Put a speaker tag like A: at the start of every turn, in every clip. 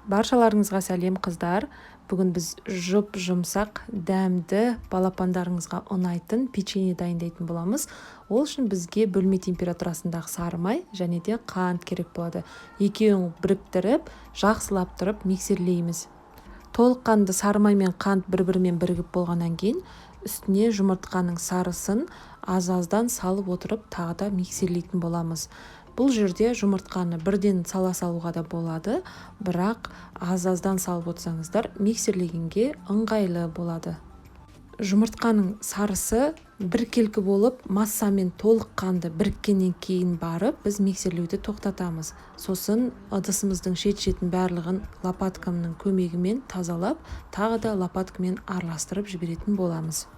A: Баршаларыңызға сәлем, қыздар! Бүгін біз жұп-жұмсақ, дәмді, балапандарыңызға ұнайтын печенье дайындайтын боламыз. Ол үшін бізге бөлме температурасындағы сары май және де қант керек болады. Екеуін біріктіріп, жақсылап тұрып миксерлейміз. Толыққанды сары май мен қант бір-бірімен бірігіп болғаннан кейін, үстіне жұмыртқаның сарысын аз-аздан салып отырып, тағы да миксерлейтін боламыз. Бұл жерде жұмыртқаны бірден сала салуға да болады, бірақ аз-аздан салып отырсаңыздар, миксерлегенге ыңғайлы болады. Жұмыртқаның сарысы біркелкі болып, массамен толыққанды біріккеннен кейін барып, біз миксерлеуді тоқтатамыз. Сосын ыдысымыздың шет-шетін барлығын лопаткамның көмегімен тазалап, тағы да лопаткамен араластырып жіберетін боламыз.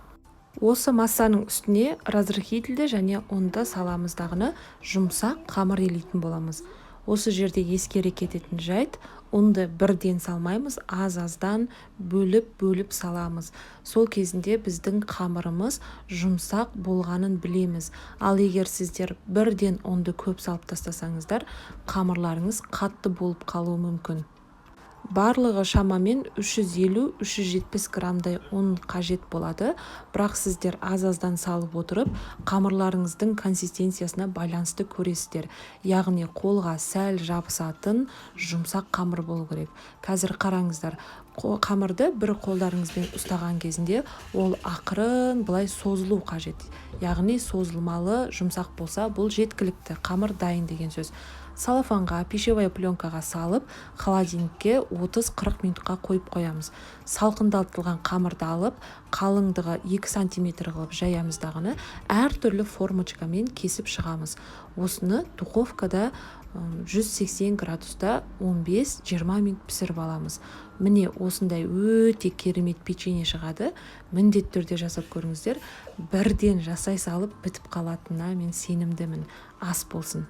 A: Осы массаның үстіне разрыхлительді және ұнды саламыз дағыны, жұмсақ қамыр илейтін боламыз. Осы жерде ескере кететін жайт: ұнды бірден салмаймыз, аз-аздан бөліп-бөліп саламыз. Сол кезінде біздің қамырымыз жұмсақ болғанын білеміз. Ал егер сіздер бірден ұнды көп салып тастасаңыздар, қамырларыңыз қатты болып қалуы мүмкін. Барлығы шамамен 350-370 граммдай ұн қажет болады, бірақ сіздер аз-аздан салып отырып, қамырларыңыздың консистенциясына байланысты көресіздер. Яғни қолға сәл жабысатын жұмсақ қамыр болу керек. Қазір қараңыздар, қамырды бір қолдарыңызбен ұстаған кезінде ол ақырын былай созылу қажет. Яғни созылмалы жұмсақ болса, бұл жеткілікті, қамыр дайын деген сөз. Целлофанға, пищевая пленкаға салып, холодильникке 30-40 минутқа қойып қоямыз. Салқындатылған қамырды алып, қалыңдығы 2 сантиметр қылып жаямыз дағыны, әртүрлі формочкамен кесіп шығамыз. Осыны духовкада 180 градуста 15-20 минут пісіріп аламыз. Міне, осындай өте керемет печенье шығады. Міндетті түрде жасап көріңіздер. Бірден жасай салып, бітіп қалатынына мен сенімдімін. Ас болсын!